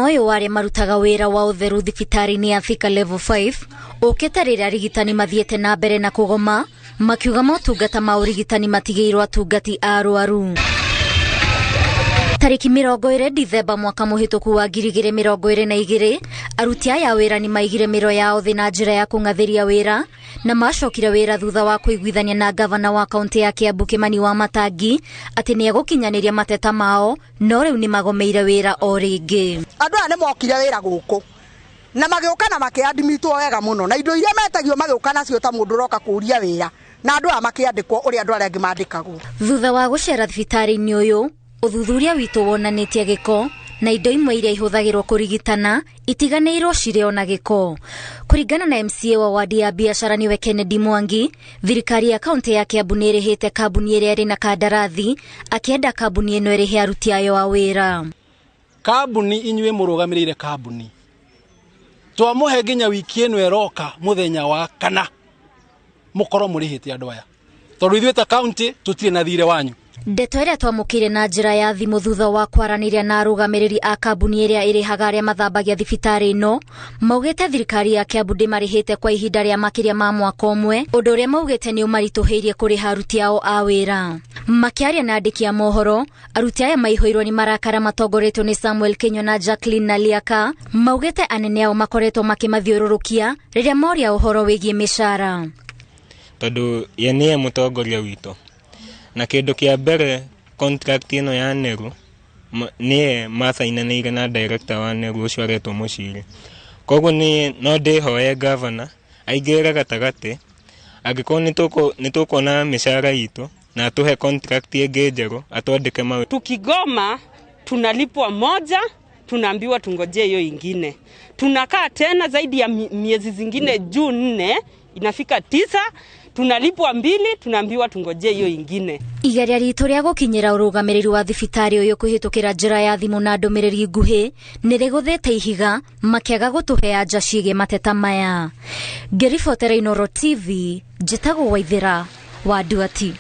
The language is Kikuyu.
Mũgomo ũyũ wa arĩa marutaga wĩra wa ũtheru thibitarĩ-inĩ ya Thika Level 5 ũkĩte rĩrĩa arigitani mathiĩte na mbere na kũgoma, makiuga motungata ma ũrigitani matigĩirwo atungati a arwaru. Tarĩki 20 Dithemba mwaka mũhĩtũku wa 2022, aruti aya a wĩra nĩ maigire mĩro yao thĩ na njĩra ya kũng'athĩria wĩra, na macokire wĩra thutha wa kũiguithania na gavana wa kaunti ya Kiambu Kimani wa Matangi atĩ nĩ egũkinyanĩria mateta mao, no rĩu nĩ magomeire wĩra o rĩngĩ. Andũ aya nĩ mokire wĩra gũkũ na magĩũka na makĩandimitwo wega mũno, na indo iria metagio magĩũka nacio ta mũndũ ũroka kũũria wĩra, na andũ aya makĩandĩkwo ũrĩa andũ arĩa angĩ mandĩkagwo. Thutha wa gũcera thibitarĩ-inĩ ũyũ, ũthuthuria witũ wonanĩtie gĩko na indo imwe iria ihũthagĩrwo kũrigitana itiganĩirwo cirĩ ona gĩko. Kũringana na MCA wa wadi ya biacara nĩwe Kennedy Mwangi, thirikari ya kaunti ya Kiambu nĩ ĩrĩhĩte kambuni ĩrĩa ĩrĩ na kandarathi, akĩenda kambuni ĩno ĩrĩhe aruti ayo a wĩra. Kambuni inyuĩ mũrũgamĩrĩire kambuni, twamũhe nginya wiki ĩno ĩroka mũthenya wa kana mũkorwo mũrĩhĩte andũ aya, tondũ ithuĩ ta kaunti tũtirĩ na thirĩ wanyu. Ndeto ĩrĩa twamũkĩire na njĩra ya thimũ thutha wa kwaranĩria na arũgamĩrĩri a kambuni ĩrĩa ĩrĩhaga arĩa mathambagia thibitarĩ ĩno, maugĩte thirikari ya Kiambu ndĩmarĩhĩte kwa ihinda rĩa makĩria ma mwaka ũmwe, ũndũ ũrĩa maugĩte nĩ ũmaritũhĩirie kũrĩha aruti ao a wĩra. Makĩaria na andĩki a mohoro, aruti aya maihũirwo nĩ marakara matongoretio nĩ Samuel Kinyua na Jacqueline Naliaka, maugĩte anene ao makoretwo makĩmathiũrũrũkia rĩrĩa moria ũhoro wĩgiĩ mĩcara. Tondũ ye nĩye mũtongoria witũ, na kĩndũ kĩa mbere contract ĩno ya Neru nĩye macainanĩire na director wa Neru ũcio aretwo Mũciri. Koguo niĩ no ndĩhoe governor aingĩrĩre gatagatĩ, angĩkorwo nĩtũkuona mĩcara itũ na atũhe contract ĩngĩ njerũ atwandĩke mawĩra. Tukigoma tunalipwa moja, tunaambiwa tungojee hiyo ingine. Tunakaa tena zaidi ya miezi zingine juu 4, inafika 9, tunalipwa 2, tunaambiwa tungojee hiyo ingine. Igeria ritũ rĩa gũkinyĩra ũrũgamĩrĩri wa thibitarĩ ũyũ kũhĩtũkĩra njĩra ya thimũ na ndũmĩrĩri nguhĩ nĩ rĩgũthĩte ihiga makĩaga gũtũhe anja ciĩgiĩ mateta maya. Ngĩribotera Inooro TV, njĩtagwo Waithĩra wa Nduati.